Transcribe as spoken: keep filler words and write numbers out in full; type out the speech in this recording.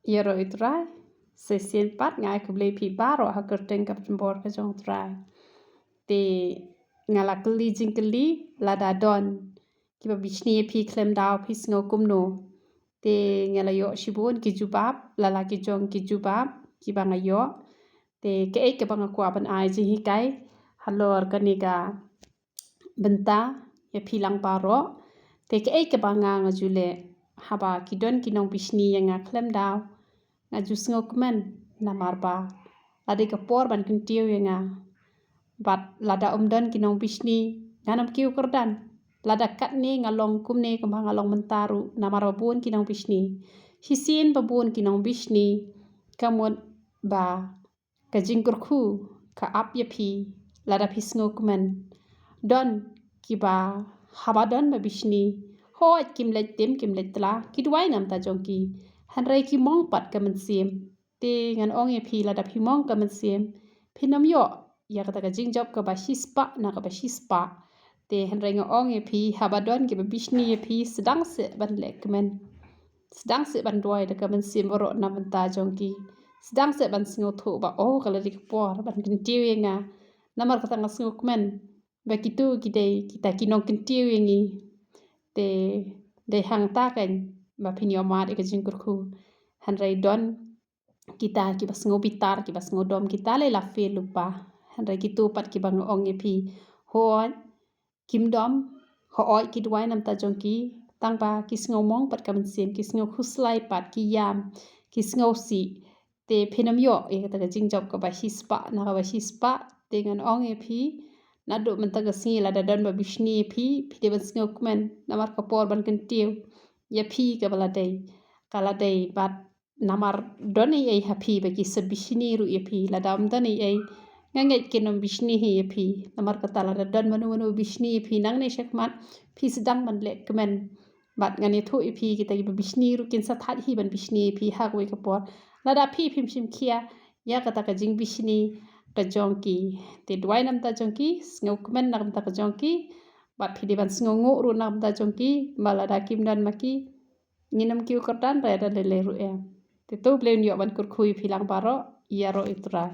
Ïaroh ïa u Trai. Sa shisien pat nga ai khublei ïa phi baroh ha ka kyrteng kaba donbor ka jong u Trai. Te nga la kylli jingkylli, lada don kiba bishni ïa phi khlem daw, phi sngew kumno? Te nga la ïoh shibun ki jubab, la la ki jong ki jubab kiba nga ïoh. Te kaei kaba nga kwah ban ai jinghikai halor kane ka bynta ïa phi lang baroh. Te kaei kaba nga, nga ju leh, haba ki don ki nongbishni ïa nga khlem daw, nga ju sngewkmen, namar ba la dei ka por ban kyntiew ïa nga. Bad lada ym don ki nongbishni, ngan ym kiew kyrdan. Lada katne nga long kumne kumba nga long mynta ruh, namar ba bun ki nongbishni. Shisien ba bun ki nongbishni, ka mut ba ka jingkyrkhu ka ap ïa phi, lada phi sngewkmen. Don kiba haba don ba bishni, hooid, kim leit tim, kim leit tla, ki duwai na bynta jong ki, hynrei ki mong pat ka mynsiem. Te ngan ong ïa phi, lada phi mong ka mynsiem, phin ym ïoh ïa kata ka jingjop kaba shispah na kaba shispah. Te hynrei nga ong ïa phi, haba don kiba bishni ïa phi, sdang seh ban leh kmen. Sdang seh ban duwai da ka mynsiem baroh na bynta jong ki. Sdang seh ban sngewthuh ba, oh, ka la dei ka por ban kyntiew ïa nga. Namar kata nga sngewkmen ba kito ki dei kita ki nongkyntiew ïa ngi. Te dei hangta keiñ ba phin ïoh mad ïa ka jingkyrkhu. Hynrei don kita kiba sngew bitar, kiba sngew dom, kita lei la fail lypa. Hynrei kito pat kiba nga ong ïa phi, hooid, kim dom, hooid, ki duwai na bynta jong ki, tang ba ki sngew mong pat ka mynsiem, ki sngew khuslai pat, ki ïam, ki sngewsih. Te phin ym ïoh ïa kata ka jingjop kaba shispah na kaba shispah. Te ngan ong ïa phi, naduh mynta ka sngi, lada don ba bishni ïa phi, phi dei ban sngewkmen, namar ka por ban kyntiew ïa phi kaba la dei, ka la dei. Bad namar don ei ei ha phi ba ki sa bishni ruh ïa phi, lada ym don ei ei, nga ngeit kin ym bishni hi ïa phi. Namar kata, lada don mano mano bishni ïa phi nangne shakhmat, phi sdang ban leh kmen. Bad ngan ïathuh ïa phi, kita kiba bishni ruh kin sa thait hi ban bishni ïa phi ha kawei ka por, lada phi phim shim khia ïa kata ka jingbishni ka jong ki. Te duwai na bynta jong ki, sngewkmen na bynta ka jong ki. Bad phi dei ban sngewnguh ruh na bynta jong ki, ba lada kim don ma ki, ngin ym kiew kyrdan re da lei lei ruh em. Te to U Blei un ïoh ban kyrkhu ïa phi lang baroh. Ïaroh ïa u Trai.